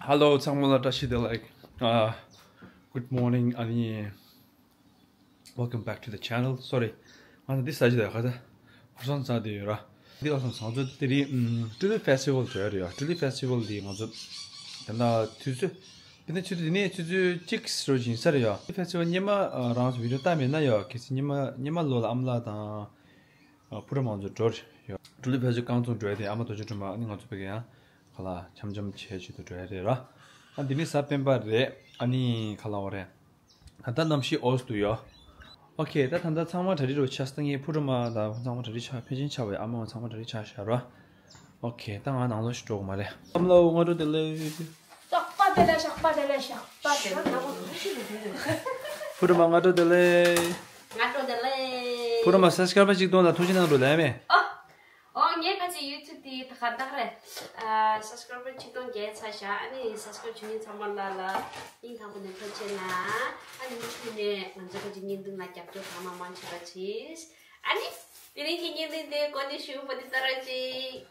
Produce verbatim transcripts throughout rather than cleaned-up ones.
Hello ཚང་མ་ལ་བཀྲ་ཤིས་བདེ་ལེགས། ཨ། Good morning ཨ་ནི། Welcome back to the channel. Sorry. ང་ཚོ་འདི་ཟ་ཅི་ད་ག་ད། ཧོར་སོང་ཟ་དེ་ཡོད་ར། འདི་ལ་སོང་ང་ཚོ་དེ་རིང་ཨམ། Tulip Festival འགྲོ་ཡ་རེད་ཡ། Tulip Festival འདི་ང་ཚོ་ད་ལྟ་དུས་ཚོད། དེ་ནས་ཆུ་ཚོད་དེ་ནས་ཆུ་ཚོད་གཅིག་རོ་ཡིན་ས་རེད་ཡ། Tulip Festival སྔོན་མ་ཨ། རང་ཚོ་བི་ཌིའོ་བལྟ་མེད་ན་ཡ། གལ་སྲིད་སྔོན་མ་སྔོན་མ་ལོ་ལ་ཨ་མ་ལགས་དང་། ཨ། ཕུ་ར་མང་ཚོ་འགྲོ་རེད་ཡ། Tulip Festival རྐང་བཙུགས་འགྲོ་ཡ་དེ་ཨ་མ་རྡོ་རྗེ་སྒྲོལ་མ་ཨ་ནི་ང་ཚོ་ཕ་གི་ཡང་ག་ལ་འཆམ་འཆམ་བྱས་བྱེད་དུ་འགྲོ་ཡ་རེད་ར། ཨ་འདི་ནི་གཟའ་སྤེན་པ་རེད། ཨ་ནི་ག་ལ་བ་རེད། ད་ལྟ་གནམ་གཤིས་འོ་སི་འདུག་ཡོ། ཨོ་ཁེ། ད་ད་ལྟ་ཚང་མ་གྲ་སྒྲིག་རོ་ཆགས་སྟངས་ངའི་ཕུ་རུ་མ་ད་ཚང་མ་གྲ་སྒྲིག་ཆགས་ཕལ་ཆེར་ཆགས་པས། ཨ་མ་ཚང་མ་གྲ་སྒྲིག་ཆགས་བཞག་རོ། ཨོ་ཁེ། ད་ང་ནང་ལོགས་ཤིག་འགྲོ་དགོས་མ་རེད། ཨ་མ་ལགས་སྔ་དྲོ་བདེ་ལེགས། ཞག་པ་བདེ་ལེགས། ཞག་པ་བདེ་ལེགས། ཞག་པ་བདེ་ལེགས། ཕུ་རུ་མ་སྔ་དྲོ་བདེ་ལེགས། སྔ་དྲོ་བདེ་ལེགས། ཕུ་རུ་མ་སབ་སི་ཀ་རའེ་བར་གཅིག་སྟོང་ལ་ཐུགས་རྗེ་གནང་འགྲོ་ལབ་མེད། ཨ། ཨོ་ངས་ཁ་ཅིག་ཡུ་ཊུབ་དེ་ད་ག་ད་རེད། ཨ། སབ་སི་ཀ་རའེ་བར་ཆིག་སྟོང་བརྒལ་ཚར་བཞག་ཨ་ནི་སབ་སི་ཀ་རའེབ་བྱེད་མཁན་ཚང་མ་ལ་ལ་སྙིང་ཐག་པ་ནས་ཐུགས་རྗེ་གནང་། ཨ་ནི་མུ་མཐུད་ནས་ང་ཚོ་ཁ་ཅིག་བརྙན་ཐུང་ལ་རྒྱབ་སྐྱོར་གང་མང་མང་བྱེད་པ་བྱེད། ཨ་ནི་དེ་རིང་གི་བརྙན་ཐུང་དེ་གོ་ནས་ཞུ་བ་འདི་ལྟར་ཅིག།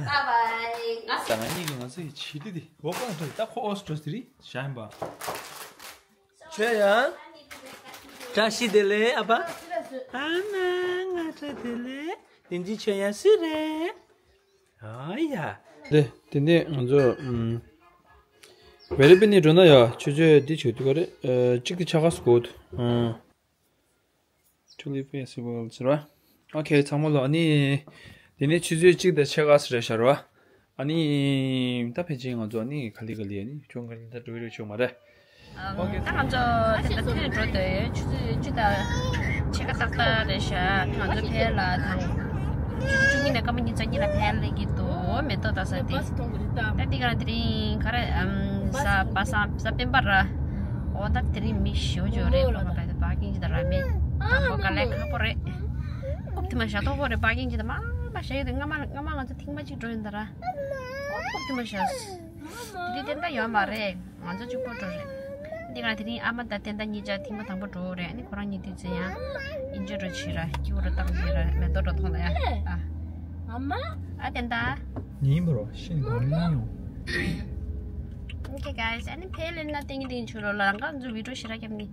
Bye bye ང་ད་ང་གཉིས་ཀྱི་ང་ཚོ་ཡི་བྱིས་དེ་དེ་འོ་ཀོ་ན་ད་ཁོ་འོ་སི་ཏྲོ་སི་རི་ཤ་ཡིན་པ། ཁྱོད་ཡང་བཀྲ་ཤིས་བདེ་ལེགས་ཨ་ཕ། ཨ་མ་ང་བཀྲ་བདེ་ལེགས། དེ་འཛིན་ཁྱོད་ཡང་སུ་རེད། ཨ་ཡ། དེ་དེ་ནས་ང་ཚོ་ཨམ། བེ་རི་པི་ནས་འགྲོ་ན་ཡ་ཆུ་ཚོད་འདི་ཆུ་དུས་ག་རེད། ཨ། གཅིག་དེ་ཆ་ག་སུ་གོ་འདུག་ཨ། Tulip Festival ཟེར་བ། ཨོ་ཁེ། ཚང་མ་ལོ་ཨ་ནི། དེ་ནས་ཆུ་ཚོད་གཅིག་དང་ཕྱེད་ཀ་ཙམ་རེད་ཤག་ར། ཨ་ནི། ད་ཕལ་ཆེར་ང་ཚོ་ཨ་ནི་ག་ལེ་ག་ལེ་ཨ་ནི་ཅུང་ག་ལེ་ད་འགྲོ་གི་རེད་ཆོག་མ་རེད། ཨོ་ཁེ། ད་ང་ཚོ་དེ་ད་ཐོན་འགྲོ་དེ་ཆུ་ཚོད་གཅིག་དང་ཕྱེད་ཀ་ཏག་ཏག་རེད་ཤག་ང་ཚོ་ཕེབས་ལ་དང་། ཆུ་ཚོད་བཅུ་གཉིས་ནས་སྐར་མ་ཉི་ཤུ་རྩ་གཉིས་ལ་ཕེབས་ལེ་གི་འདུག་མེ་ཏོག་ལྟ་ས་དེ། ད་འདི་ག་དེ་རིང་ག་རེ་ཨམ། གཟའ་པ་སངས་གཟའ་སྤེན་པ་ར། འོ་ད་དེ་རིང་མི་ཞེ་པོ་ཅིག་ཡོད་རེད། ཁོ་རང་པ་དེ་པར་ཀིང་ཅིག་དང་ར་མེད། དང་པོ་དཀའ་ལས་ཁག་པོ་རེད། རྐུབ་དེ་མ་བཞག་ཐོག་པོ་རེད། པར་ཀིང་ཅིག་དང་མ་མ་བཞག་ཡོད་དེ། སྔ་མ་སྔ་མ་ང་ཚོ་ཐེངས་མ་གཅིག་འགྲོ་ཡིན་ད་ར། འོ་རྐུབ་དེ་མ་བཞག་དེ་རིང་ཏན་ཏན་ཡོད་མ་རེད། ང་ཚོ་གཅིག་པོ་འགྲོ་རེད། འདི་ག་དེ་རིང་ཨ་མ་དང་ཏན་ཏན་གཉིས་ཆ་ཐེངས་མ་དང་པོ་འགྲོ་རེད། ཨ་ནི་ཁོ་རང་གཉིས་དུས་ཚོད་ཡང་ཨིན་ཇོ་འགྲོ་བྱེད་ར། སྐྱིད་པོ་ར་བཏང་བྱེད་ར། མེ་ཏོག་འགྲོ་མཐོང་ལ་ཡ། ཨ་མ། ཨ་ཏན་ཏན། ཉིན་པ་རོ་ཤིན་གང་ཡིན་ཡོང་། Okay guys ཨ་ནི་ཕེབས་ལེ་ན་ཏིང་ཏིང་ཆུ་ལོ་ལ་ང་ཚོ་བི་ཌིའོ་ཞེ་དྲག་བརྒྱབ་ནི་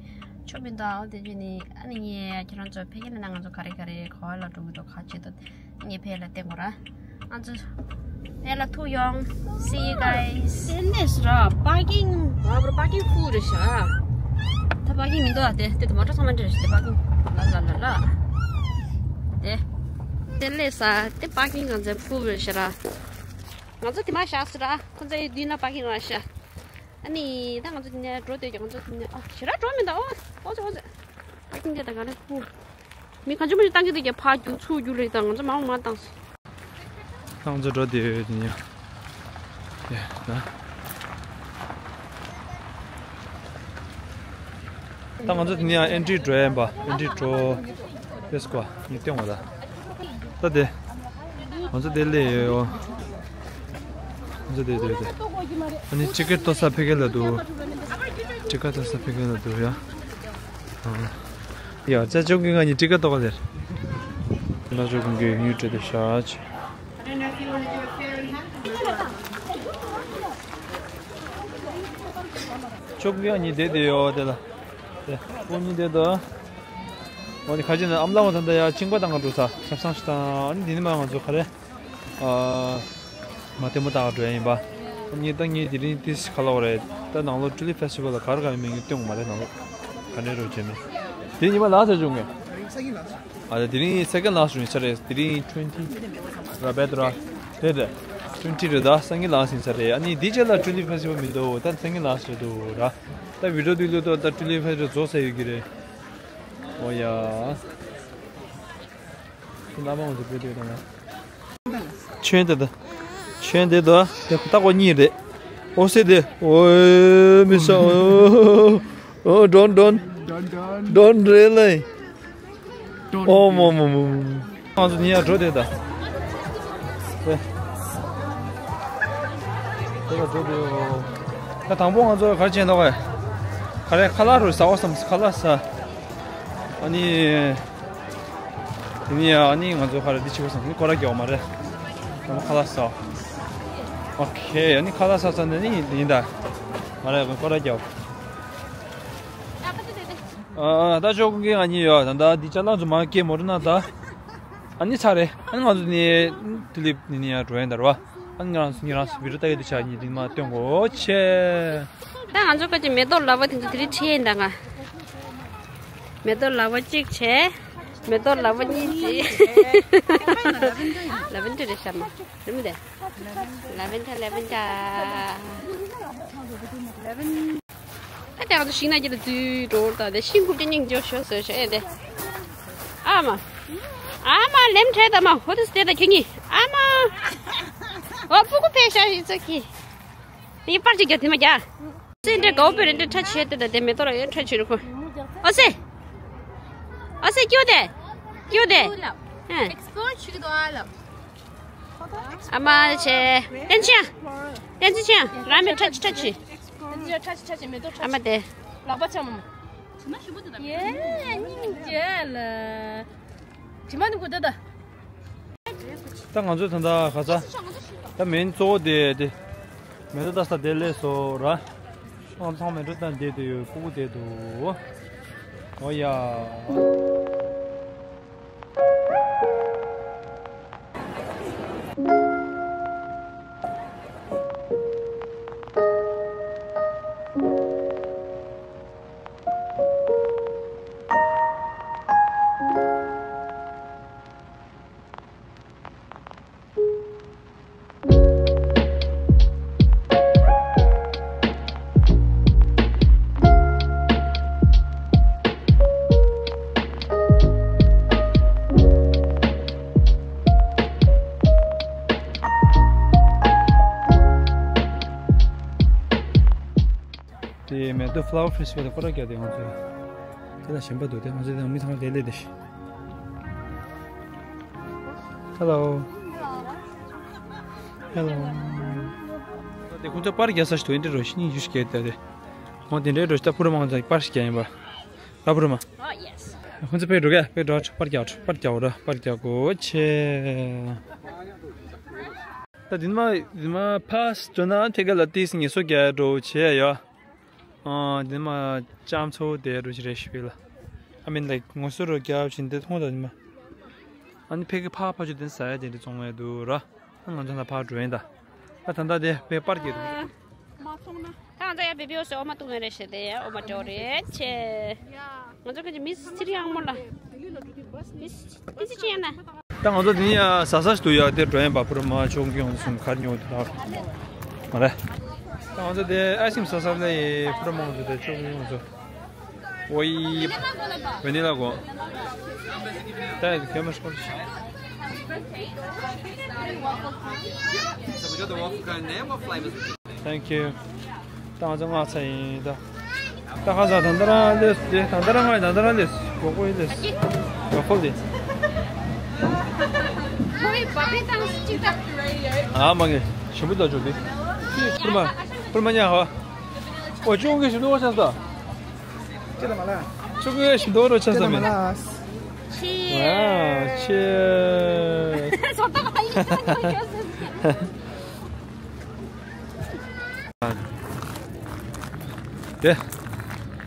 ཆོ་མི་འདུག་ཨ་འོ་དེ་བྱས་ནི་ཨ་ནི་ངས་ཁྱེད་རང་ཚོ་ཕེབས་ལེ་ན་ང་ཚོ་ག་རེ་ག་རེ་ག་བ་ལ་འགྲོ་གི་འདུག་ག་བྱེད་འདུག་ངས་ཕེབས་ལ་བསྟན་དགོས་ར། ང་ཚོ་ཕེབས་ལ་ཐུག་ཡོང་། See you guys སེ་ནས་ར་པར་ཀིང་ང་བར་པར་ཀིང་ཕུལ་རེད་ཤག་ད་པར་ཀིང་མི་འདུག་ཨ་དེ་དེ་དེ་མོ་ཊ་ཚང་མ་འདྲ་རེད་ཤག་དེ་པར་ཀིང་ལ་ལ་ལ་ལ། དེ་དེ་ལས་ས་དེ་པར་ཀིང་ང་ཚོས་ཕུལ་རེད་ཤག་ར། ང་ཚོ་དེ་མ་བཞག་སི་ར། ཁོ་ཚོའི་མདུན་ལ་པར་ཀིང་ར་ཤག་ཨ་ནི་ད་ང་ཚོ་དེ་ནས་འགྲོ་སྡོད་ཀྱི། ང་ཚོ་དེ་ནས་ཨ་ཞེ་དྲག་འགྲོ་མི་འདུག་ཨོ་ཨོ་ཙི་ཨོ་ཙི། པར་ཀིང་དེ་ད་ག་རེ་ཧུ། མི་གང་ཅི་མ་ཅི་བཏང་གི་འདུག་ཀྱ། ཕར་རྒྱུག་ཚུར་རྒྱུག་ལེ་དང་ང་ཚོ་མང་མང་བཏང་སོང་། ད་ང་ཚོ་འགྲོ་བསྡད་ཡོད་དེ་ནས་ཡ། དེ་ད། ད་ང་ཚོ་དེ་ནས་ཡ་ཨེན་ཊི་རི་འགྲོ་ཡ་ཡིན་པ། ཨེན་ཊི་རི་འགྲོ། ལེ་ཊི་གོ། ངས་སྟོན་བ་ད། ད་དེ། ང་ཚོ་དེ་སླེབས་ཡོད། ང་ཚོ་དེ་དེ་དེ། ཨ་ནི་ཊི་ཀེ་ཊི་གཏོང་ས་ཕ་གི་ལ་འདུག་ཊི་ཀེ་ཊི་གཏོང་ས་ཕ་གི་ལ་འདུག་ཡ། ཨ། ཡ་ཅ་ཅོ་གི་ང་གཉིས་ཊི་ཀེ་ཊི་གཏོང་ག་ལེར། ན་ཅོ་གུང་གི་ཡུ་ཊི་དེ་ཤ་ཆ། ཅོ་གི་ང་གཉིས་དེ་དེ་ཡོད་དེ་ལ། དེ་ཁོ་གཉིས་དེ་དོ། འོ་ནི་ཁ་ཅིག་ན་ཨམ་ལགས་ད་ལྟ་ཡ་ཆིང་པ་བཏང་ག་འགྲོ་ས་ཆབ་གསང་ཞིག་དང་། ཨ་ནི་འདི་ནི་མ་ང་ཚོ་ག་རེ། ཨ། མ་ལྟད་མོ་ལྟ་ག་འགྲོ་ཡ་ཡིན་པ། ངས་ད་ངས་དེ་རིང་ཏིས་ག་ལ་བ་རེད། ད་ནང་ལོགས་ཊུ་ལིབ་ཕེ་སི་ཊི་ཝལ་ལ་ག་རེ་ག་རེ་མིང་སྟོན་གི་མ་རེད། ནང་ལོགས་ག་འདྲ་རོ་བྱས་མེད། དེ་ཉི་མ་ལ་ས་བྱུང་ངས། ཨ་ད་དེ་རིང་སེ་ཀེན་ལ་སི་ཊི་ཡིན་ས་རེད། དེ་རིང་ཊུ་ཝེན་ཊི་ར་བེད་ར། རེད་རེད། ཊུ་ཝེན་ཊི་རེད། ད་སང་ཉིན་ལ་སི་ཊི་ཡིན་ས་རེད། ཨ་ནི་དེ་རྗེས་ལ་ཊུ་ལིབ་ཕེ་སི་ཊི་ཝལ་མི་འདུག་ད་སང་ཉིན་ལ་སི་ཊི་རེད་འདུག་ར། ད་བི་ཌིའོ་དུས་ལོ་ཏོ་ད་ཊུ་ལིབ་ཕེ་སི་ཊི་ཝལ་རྫོགས་ས་ཡོད་ཀྱི་རེད། འོ་ཡ། ཁྱེད་རྣམ་པ་ང་ཚོ་བོད་དེ་དང་། ཆོན་དེ་དང་། ཆོན་དེ་དང་དེ་ཁོ་ལྟ་གོ་གཉིས་རེད། ཨོ་སེ་དེ་ཨོ་མི་ས་ཨོ་ཨོ་ཌོན་ཌོན་ཌོན་རེད་ལེ། ཨོ་མོ་མོ་མོ་མོ། ང་ཚོ་ཉིན་ཡར་འགྲོ་དེ་ད། དེ་དེ་ལ་འགྲོ་དེ་ཡོ། ད་དང་པོ་ང་ཚོ་ག་རེ་བྱས་འདུག་གས། ག་རེ་ཁ་ལག་རུ་ཟ་བ་བསམ། ཁ་ལག་ཟ། ཨ་ནི། དེ་ནས་ཨ་ནི་ང་ཚོ་ག་རེ་འདི་བྱེད་དགོས་བསམ། ངས་སྐོར་ར་རྒྱག་པ་མ་རེད། ང་ཚོ་ཁ་ལག་ཟ། ཨོ་ཁེ། ཨ་ནི་ཁ་ལག་ཟ་ས་འདི་ནི་ཡིན་ད། ང་ར་ཡ་ཀོ་ར་རྒྱབ། ཨ་ད་ཅོག་གི་ང་གཉིས་ཡོད། ད་ད་འདི་ཅ་ལག་ཚོ་མ་སྐྱེས་མོ་རུ་ན་ད། ཨ་ནི་ཚ་རེད། ཨ་ནི་ང་ཚོ་ནི་དི་ལིབ་ནི་ནི་ཡ་འགྲོ་ཡིན་ད་ར་བ། ཨ་ནི་ང་རང་ཚོ་ཉི་རང་ཚོ་བི་རུ་ཏ་གི་དུ་ཆ་ཉི་དི་མ་སྟོན་གོ་ཆེ། ད་ང་ཚོ་ཀ་ཅི་མེ་ཏོག་ལ་བ་དེ་ཚོ་དེ་རིང་ཁྲིད་ཡིན་ད་ང་། མེ་ཏོག་ལ་བ་གཅིག་བྱས། མེ་ཏོག་ལ་བ་གཉིས་བྱས། ལ་བན་ཏི་རེད་ཤ་མ། རི་མོ་དེ། ལ་བན་ཏི་ལ་བན་ཏི། ད་དེ་ང་ཚོ་ཤིང་ནགས་ཀྱི་ལ་འཛུལ་འགྲོ་ད་དེ་ཤིང་ཀུབ་ཀྱི་སྙིང་རྗེ་ཤོག་ཟེར་ཤོག་ཨེ་དེ། ཨ་མ། ཨ་མ་ལེམ་ཁྲལ་ད་མ་ཧོ་དུ་སྟེ་ད་ཁྱེད་གཉིས་ཨ་མ། ཨོ་སྤུ་གུ་ཕེ་ཤ་ཡི་ཚོ་ཁྱི། དེ་པར་ཅིག་རྒྱག་དེ་མ་རྒྱག་སེ་འདྲ་དགའ་བོ་པེ་རེ་འདྲ་ཁྲ་ཆེ་དེ་ད་དེ་མེ་ཏོག་ར་ཡོད་ཁྲ་ཆེ་རུ་ཁོ། ཨོ་སེ། ཨོ་སེ་ཀྱོ་དེ། ཀྱོ་དེ། ཨ། ཨ་མ་ཆེ། ཏན་ཅི་ཡང་། ཏན་ཅི་ཡང་ར་མེ་ཁྲ་ཆེ་ཁྲ་ཆེ། ཨ་མ་དེ། ལག་པ་ཆ་མ་མ། ཡེ་སྙིང་རྗེ་ལ། དྲི་མ་ནུབ་གོ་ད་ད། ད་ང་ཚོ་ད་ལྟ་ག་ས། ད་མེན་གཙོ་བོ་དེ་དེ། མེ་ཏོག་ལྟ་ས་དེ་ལས་སོ་ར། ང་ཚོ་ཚང་མ་མེ་ཏོག་ལྟ་བསྡད་དུ་ཡོད་སྤུ་གུ་བསྡད་འདུག་ཨོ་ཡ། དེ་མེ་ཏོག་Flower Festival ལ་སྐོར་ར་རྒྱག་དེ་ང་ཚོ་དེ་ལ་ཞེན་པ་འདུག་དེ་ང་ཚོ་དེ་མི་ཚང་མ་དེ་ལས་དེ་ཤི། Hello. Hello. དེ་ཁོང་ཚོ་པར་རྒྱག་ས་ཞིག་འདུག་ཨེ་འདྲ་རོ་ཤི་ནི་ཡུ་ཤི་གེ་དེ་དེ། ཁོང་དེ་འདྲའི་རོ་ཤི་ད་ཕུ་རུ་མང་ཚོ་པར་ཞིག་རྒྱག་ཡིན་པ། ད་ཕུ་རུ་མ། Oh yes. ཁོང་ཚོ་པེ་འགྲོ་ག་པེ་འགྲོ་པར་རྒྱག་པར་རྒྱག་ར་པར་རྒྱག་གོ་ཆེ། ད་དེ་མ་དེ་མ་ཕ་སི་ཇོ་ན་ཐེ་ག་ལ་ཏིས་ངེ་སོ་རྒྱག་འགྲོ་ཆེ་ཡ། ཨ་དེ་མ་ལྕམ་ཚོ་དེ་རུ་ཞིག་རེ་ཞིག་བི་ལ། I mean like ངོ་སོ་རུ་རྒྱབ་བཞིན་དེ་མཐོང་ད་དེ་མ། ཨ་ནི་ཕ་གི་ཕ་ཕ་ཆུ་དེ་ཟ་ཡ་དེ་འདྲ་བཙོང་ཡ་འདུག་ར། ཨ་ང་ཚོ་ན་ཕ་འགྲོ་ཡིན་ད། ཨ་ད་ད་དེ་པེ་པར་གྱི་འདུག་ད་ང་ཚོ་ཡ་བེ་བེ་འོ་སེ་འོ་མ་བཏུང་ཡ་རེ་ཞེ་དེ་འོ་མ་འགྲོ་རེ་ཆེ། ང་ཚོ་ཁ་ཅིག་མི་སི་ཚིར་ཡང་མོ་ལ། མི་སི་ཏི་སི་ཅི་ཡང་ན། ད་ང་ཚོ་དེ་ནི་ཡ་ཟ་ས་ཞིག་ཏུ་ཡ་དེ་འགྲོ་ཡིན་པ་ཕུ་རུ་མ་ཆུང་གི་ཡོང་སུམ་གར་ཉོ་དེ་ལ། མ་རེད། ད་ང་ཚོ་དེ་ཨའི་སི་ཀྲིམ་ཟ་ས་ལ་ཡི་ཕུ་རུ་མ་ང་ཚོ་དེ་ཆུང་གི་ཡོང་སུམ། ཨོ་ཡི། ཝེ་ནི་ལ་གོ། ད་ཡི་ཁེ་མ་སྐོར། Thank you. ད་ང་ཚོ་སྔགས་ཚ་ཡིན་ད། ད་ཁ་ཚ་ད་ད་རང་ལེས་ཏེ་ད་ད་རང་ང་ད་ད་རང་ལེས་གོ་གོ་ཡི་ལེས་གོ་གོ་ལེས། ཨ་མ་ངེ་ཞིམ་པོ་ད་ཅོ་དེ། ཕུར་མ་ཕུར་མ་ཉ་ཧ། ཨོ་ཅུང་གི་ཞིམ་པོ་ཆ་ས། ཅི་ལ་མ་ལ། ཆུ་ཀུའི་ཞིམ་མདོག་རོ་ཆ་ས་མེད། ཆི། ཆི། ཚོར་ཏོག་ཧ་ཡི་ཁྱོད་ཁྱོད་ཟེར། དེ།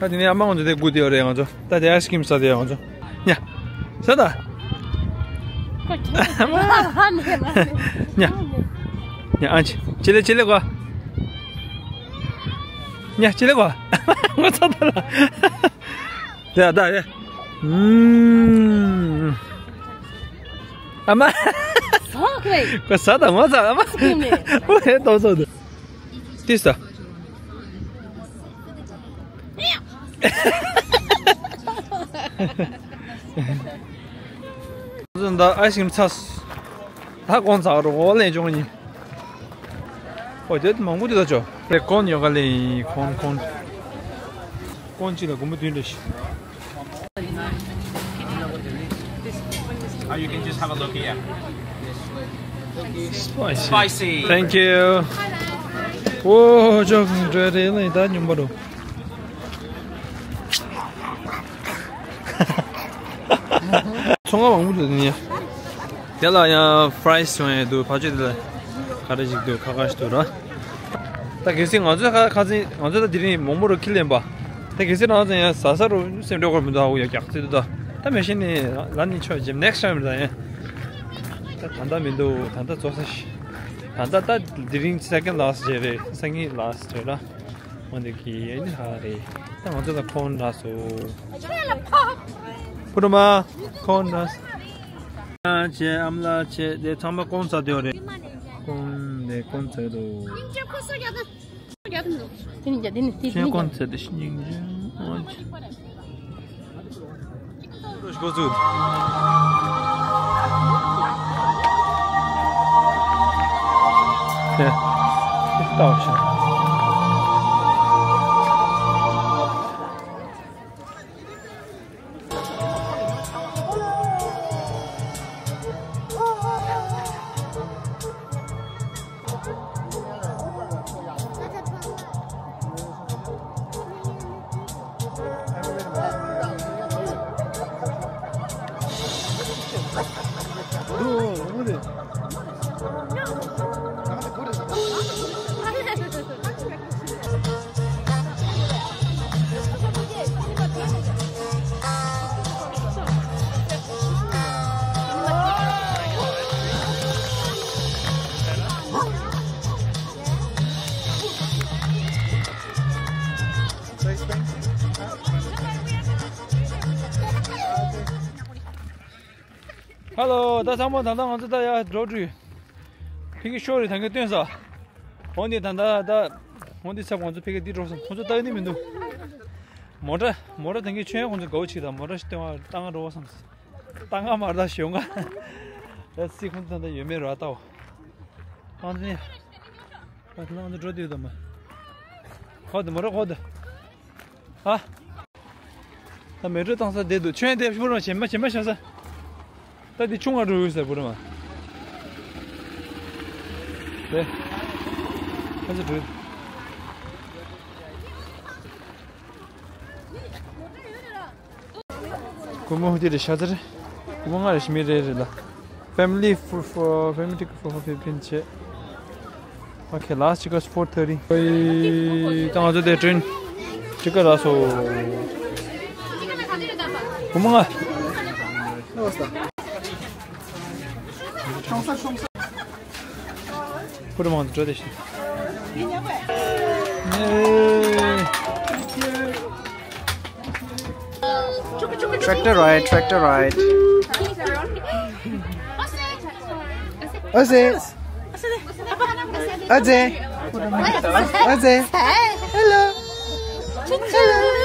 ད་དེ་ནས་ཨ་མ་ང་ཚོ་དེ་སྒུག་དེ་ཡོད་རེད་ང་ཚོ། ད་དེ་ཨའི་སི་ཀྲིམ་ཟ་དེ་ཡོད་ང་ཚོ། ཉ། ཟ་ད། ཉ། ཉ་ཨ་ཅི་ཅི་ལེ་ཅི་ལེ་གོ། ཉ་ཅི་ལེ་གོ། ང་ཚོ་ད་ལ། དེ་ད་དེ། ཨུམ། ཨ་མ། ཟ་ཁོས། ཁོ་ཟ་ད་ང་ཟ་ཨ་མ། ཁོས་མེད། ཁོ་ཧེ་ཏོ་ཏོ་དུ། ཏི་ས། ཟ་ད་ཨའི་སི་ཀྲིམ་ཚ། ད་གོང་ཚ་རོ་ལེན་ཅོང་ཉི། ཨོ་དེ་མང་པོ་དེ་ད་ཅོ། རེ་ཀོན་ཡོ་ག་ལེ་ཡིན་ཀོན་ཀོན། ཀོན་གཅིག་ལ་སྒོར་མོ་བདུན་རེ་ཞིག Oh, you can just have a look here. Spicy. Spicy. Thank you. ཨོ་ཅོ་འདྲ་རེ་ལེ་ད་ཉུང་པ་རོ། ཚོང་ཁང་མང་པོ་འདུག་ནི། དེ་ལ་ཡང་ཕ་རའི་སི་བྱུང་ཡས་འདུག་ཕ་ཆོས་དེ་ལ། ག་རེ་ཞིག་འདུག་ཁ་ཁ་ཞིག་འདུག་ར། ད་གལ་སྲིད་ང་ཚོའི་ཁ་ཁ་སང་ང་ཚོ་ད་དེ་རིང་མོག་མོག་རུ་ཁྱི་ལེན་པ། ད་གལ་སྲིད་རང་ཚོ་ཡང་ཟ་ས་རུ་སེམས་འགྲོ་གར་མི་འདུག་ཨ་ཁུ་ཡ་རྒྱག་རྩིས་འདུག་ད་ད་མེ་ཤིན་ནི་ལ་ནི་ཆོག་ཇིམ་next time་རེད་ད་ཡང་། ད་ད་ལྟ་མི་འདུག་ད་ལྟ་རྫོགས་ས་ཞིག་ད་ལྟ་ད་དེ་རིང་second last་རྗེས་རེད། སང་ཉིན་last་རེད་ར། འོན་ཏེ་གི་ཡ་ནི་ཧ་རེད། ད་ང་ཚོ་ད་ཁོང་ར་སོ། ཕུ་རུ་མ། ཁོང་ར་སོ། ཨ་ཅེ་ཨམ་ལ་ཅེ་དེ་ཚང་མ་ཀོང་ཚ་དེ་རེད། ཀོང་ནས་ཀོང་ཚ་དོ། དེ་ནི་རྒྱ་དེ་ནི་དེ་ནི་ཀོང་ཚ་དེ་སྙིང་རྗེ། འགོ་བཙུགས། དེ། ལྟ་བ་ཤ། Hello། ད་ཚང་མ་ད་ལྟ་ང་ཚོ་ད་ཡར་འགྲོ་དུས། ཕ་གི་ཤོག་རེ་ད་གིན་སྟོན་ས། འོ་འདི་ད་ད་ད། འོ་འདི་ཚབ་ང་ཚོ་ཕ་གི་འདི་འགྲོ་སོང་། ཁོང་ཚོ་ལྟ་ཡི་ནི་མི་འདུག་མོ་ཊ་མོ་ཊ་ད་གིན་ཆོས་ཁོང་ཚོ་དགའ་བོ་ཅིག་དང་མོ་ཊ་ཞིག་སྟོན་པ་ལྟ་ང་འགྲོ་བ་བསམ། ལྟ་ང་མར་ད་ཞོག་ང་། ད་སི་ཁོང་ཚོ་ད་ད་ཡོད་མེད་ར་ལྟའོ། ཁོང་ཚོ་ནི། ད་ཁོང་ཚོ་འགྲོ་དུས་ད་མ། ཁོ་ད་མོ་ཊ་ཁོ་ད། ཨ། ད་མེ་ཏྲོ་བཏང་ས་བསྡད་འདུག་ཆོས་དེ་ཕུར་མ་བྱེད་མ་བྱེད་མ་བྱ་ས། ད་འདི་ཆུང་ང་འགྲོ་ཡོད་ས་ཕུར་མ། དེ། ཁ་ཚ་འགྲོ། སྒོར་མོ་ཧུ་དེ་རེ་ཤ་ཚ་རེ། སྒོར་མོ་ལྔ་རེ་ཞི་མི་རེ་རེ་ལ། Family for, for family ticket for fifteen བྱས། Okay, last ticket is four thirty. ཨོའི། ད་ང་ཚོ་དེ་ཊེན་ཊི་ཀེ་ཊི་རག་སོང་། སྒོར་མོ་ལྔ། ཕུར་མང་དུ་འགྲོ་དེ་ཤི། Tractor ride, tractor ride. ཨོ་སེ། ཨོ་སེ། ཨོ་སེ། Hello. Hello.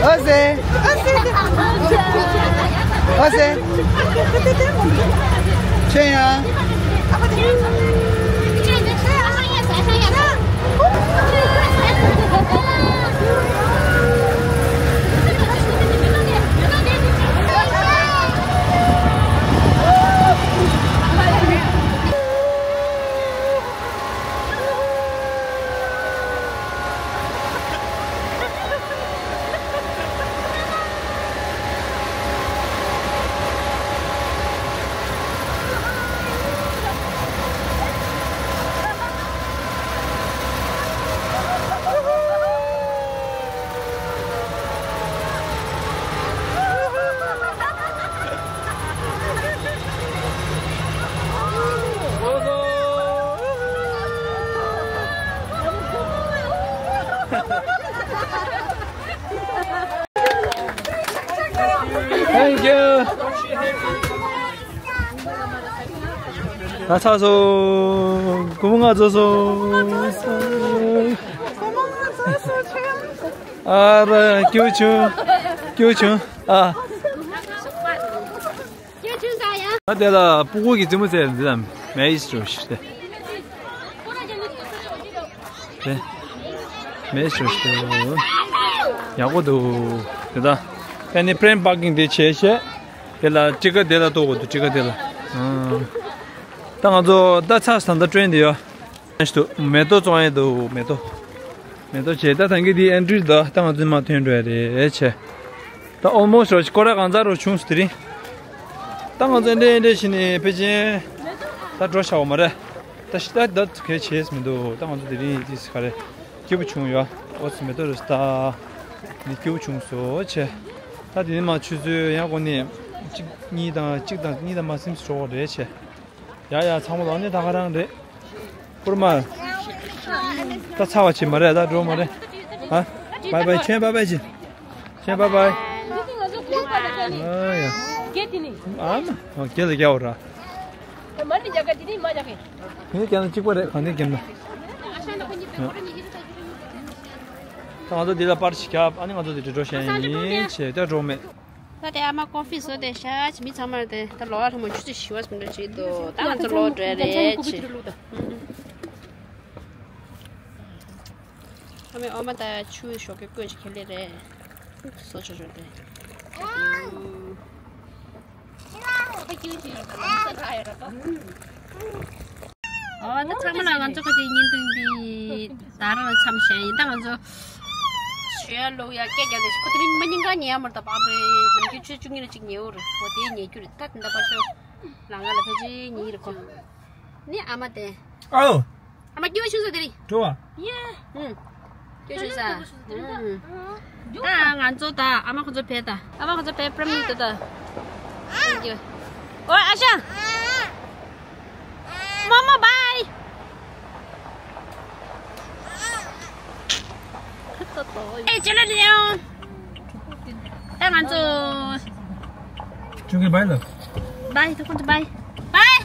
ཨོ་སེ། ཨོ་སེ། ཆེ་ཡ། Thank you. ང་ཚ་སོང་། སྒོར་མོ་ལྔ་རྫོགས་སོང་། ཨ་ར། སྐྱོ་བྱུང་། སྐྱོ་བྱུང་། ཨ། ད་དེ་ལ་སྤུ་གུ་གི་རྩེད་མོ་རྩེ་འདི་ལ་མེ་ཡིས་འགྲོ་ཤི་སྟེ། དེ། མེད་ཤོ་ཤོ། ཡག་པོ་འདུག་དེ་ད། ཨ་ནི་ཕྲེམ་པར་ཀིང་དེ་བྱས་བྱས། དེ་ལ་ཊི་ཀ་དེ་ལ་གཏོགས་དགོས་འདུག་ཊི་ཀ་དེ་ལ། ཨང་། ད་ང་ཚོ་ད་ཚར་སོང་། ད་ཊེན་དེ་ཡོད། ཤོ་ཤོ། མེ་ཏོག་བཙོང་ཡས་འདུག་མེ་ཏོག་མེ་ཏོག་བྱས། ད་ཐང་གི་དེ་ཨེན་ཊི་རི་ད། ད་ང་ཚོ་མར་ཐོན་འགྲོ་ཡ་རེད་བྱས། ད་ཨོལ་མོ་སི་རོ་ཅིག་སྐོར་ར་གང་ཚར་རོ་བྱུང་སོང་དེ་རིང་། ད་ང་ཚོ་འདྲེ་འདྲེ་བྱས་ནས་ཕལ་ཆེར་ད་འགྲོ་བྱ་བ་མ་རེད། ད་ཤི་ད་ད་གལ་ཆེས་མི་འདུག་ད་ང་ཚོ་དེ་རིང་དེ་ག་རེ་སྐྱིད་པོ་བྱུང་ཡོད། ཨོ་ཙི་མེ་ཏོག་རེད་ད། འདི་སྐྱིད་པོ་བྱུང་སོང་བྱས། ད་དེ་ནས་མར་ཆུ་ཚོད་ཡང་གོ་ནས་གཅིག་གཉིས་དང་གཅིག་དང་གཉིས་དང་མ་ཟིན་ཙམ་འགྲོ་བ་རེད་བྱས། ཡ་ཡ། ཚང་མ་ལོག་ནས་ད་ག་རང་རེད། ཀུར་མ། ད་ཚར་བ་བྱེད་མ་རེད། ད་འགྲོ་མ་རེད། ཨ། བའི་བའི། ཁྱོད་བའི་བའི་བྱེད། ཁྱོད་བའི་བའི། ཨ་ཡ། ཨ་མ། ཨ། རྒྱལ་ལ་རྒྱལ་བ་ར། ངས་རྒྱལ་ན་གཅིག་པ་རེད། གང་ནས་རྒྱལ་ན། ད་ང་ཚོ་འདི་ལ་པར་ཞིག་རྒྱབ། ཨ་ནི་ང་ཚོ་འདི་འགྲོ་བཞིན་ཡིན་བྱས། ད་འགྲོ་མེད། ད་དེ་ཨ་མ་ཀོ་ཧྥི་བཟོས་ཏེ་བཞག་བྱས། མི་ཚང་མར་དེ་ད་ལོ་ཨ་ལྷ་མོ་ཆུ་ཚོད་བཞི་པ་ཙམ་འདྲ་བྱེད་འདུག་ད་ང་ཚོ་ལོག་འགྲོ་ཡ་རེད་བྱས། ཨ་མའི་འོ་མ་དང་ཆུ་ཞོགས་ཀས་བསྐོལ་བྱས་ཁེ་ལས་རེད། བཟོ་ཆོག་ཆོག་དེ། ཨོ་ད་ཚང་མ་ལ་ང་ཚོ་ཁ་ཅིག་བརྙན་ཐུང་འདི་ད་རང་ལ་མཚམས་བཞག་ཡིན། ད་ང་ཚོ་ཞོལ་ལོག་ཡ་སྐད་རྒྱག་དེ་ཁོ་དེ་རིང་མ་ཉིན་གང་ཉལ་མར་ད་བབ་རེད། ནམ་རྒྱུན་ཆུ་ཚོད་བཅུ་གཉིས་ལ་གཅིག་ཉལ་འོ་རེད། འོ་དེ་ཉལ་རྒྱུ་རེད། ད་དེ་འདྲ་པ་ཤོ་ལང་ཀ་ལ་ཕལ་ཆེར་ཉལ་རེད་ཁོ། ནི་ཨ་མ་དེ། ཨོ། ཨ་མ་སྐྱིད་པོ་བྱུང་སོང་དེ་རིང་། འགྲོ་བ། ཡེ། ཨུམ། སྐྱིད་པོ་བྱུང་སོང་། ཨུམ། ད་ང་ཚོ་ད་ཨ་མ་ཁོ་ཚོ་བས་ད། ཨ་མ་ཁོ་ཚོ་བས་པྲམ་ནི་ད་ད། Thank you. ཨོ་ཨ་ཞང་། མོ་མོ་བའི། ཨེ་ཅེ་ལ་ལེའོ། ད་ང་ཚོ། ཁྱོད་ཀྱི་བའི་ལ། བའི། ད་ཁོང་ཚོ་བའི། བའི།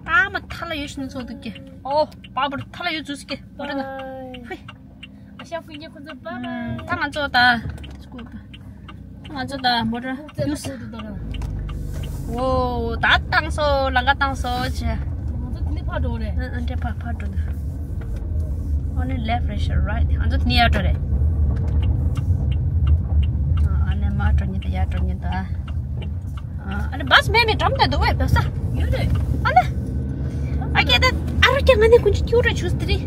ཨ་མ་ཐ་ལ་ཡོད་ཤི་ནི་ཚོ་འདུག་གི། ཨོ། པ་པར་ཐ་ལ་ཡོད་ཚུགས་ཀྱི། བ་ར་ན། ཧུའི། ཨ་ཞང་ཀུན་གྱི་ཁོང་ཚོ་བའི་བའི། ད་ང་ཚོ་ད། སྐུ་པ། ང་ཚོ་ད་མོ་ཊ་ཡུས། ཨོ། ད་བཏང་སོ། ལམ་ཁ་བཏང་སོ་བྱས། ང་ཚོ་དེ་ནས་ཕར་འགྲོ་རེད། ཨ་ཨ། འདྲེ་ཕར་ཕར་འགྲོ་འདུག Only left རེད་ཤག right། ང་ཚོ་དེ་ནས་ཡར་འགྲོ་རེད། ཨ་ཨ་ནི་མར་འགྲོ་ཉིན་དང་ཡར་འགྲོ་ཉིན་དང་། ཨ་ནི་བཱས་མེད་མེད་འགྲམ་དུ་འདུག་བས་བོད་ས། ཡོད་རེད། ཨ་ནི། ཨ་ཀྱེ་ད་ཨ་རོ་ཀྱེ་ང་ནི་ཀུན་ཅི་ཁྱུ་རེ་ཆུ་སྟེ་རེད།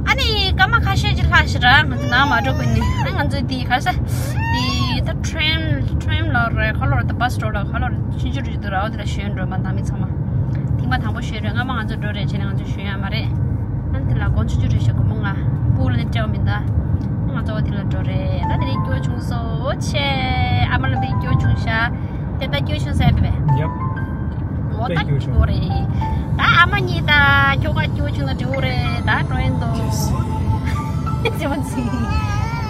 ཨ་ནི་སྐར་མ་ཁ་ཤས་ཅིག་ལྷག་ཤི་ར་ང་ཚོ་ནང་མ་འགྲོ་དགོས་ནི། ཨ་ང་ཚོ་དེ་ག་ས་དེ་ད་ཊེན་ཊེན་ལོ་རེད་ཁ་ལོ་རེད། ད་བཱས་འགྲོ་ལ་ཁ་ལོ་རེད། ཕྱིན་ཅི་རུ་ཅི་འདུག་ར། འོ་དེ་ལ་ཞོན་འགྲོ་མ་དང་མི་ཚང་མ། ཐེངས་མ་དང་པོ་ཞོན་རེད། སྔ་མ་ང་ཚོ་འགྲོ་རེད་བྱས་ནས་ང་ཚོ་ཞོན་ཡ་མ་རེད། ཨ་ནི་དེ་ལ་དགོང་ཆུ་ཆུ་རེད་ཤག་སྒོར་མོ་ལྔ། སྤུ་ལ་ནི་སྤྲད་པ་མིན་ད། ང་ཚོ་འོ་དེ་ལ་འགྲོ་རེད། ད་དེ་རིང་སྐྱིད་པོ་བྱུང་སོང་བྱས། ཨ་མ་ལ་དེ་སྐྱིད་པོ་བྱུང་ཤག་དེ་ད་སྐྱིད་པོ་བྱུང་ཟེར་བས། ཡབ། འོ་ད་དཔེ་སྐྱིད་པོ་བྱུང་། འགྲོ་རེད། ད་ཨ་མ་གཉིས་ད་ཁྱོ་ག་སྐྱིད་པོ་བྱུང་ན་འགྲིག་གི་རེད། ད་འགྲོ་ཡིན་དོ། ཇེ་མ་ཚིག་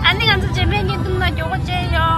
ཨ་ནི་ང་ཚོ་རྗེས་མའི་བརྙན་ཐུང་ན་མགྱོགས་པོ་མཇལ་ཡོང་།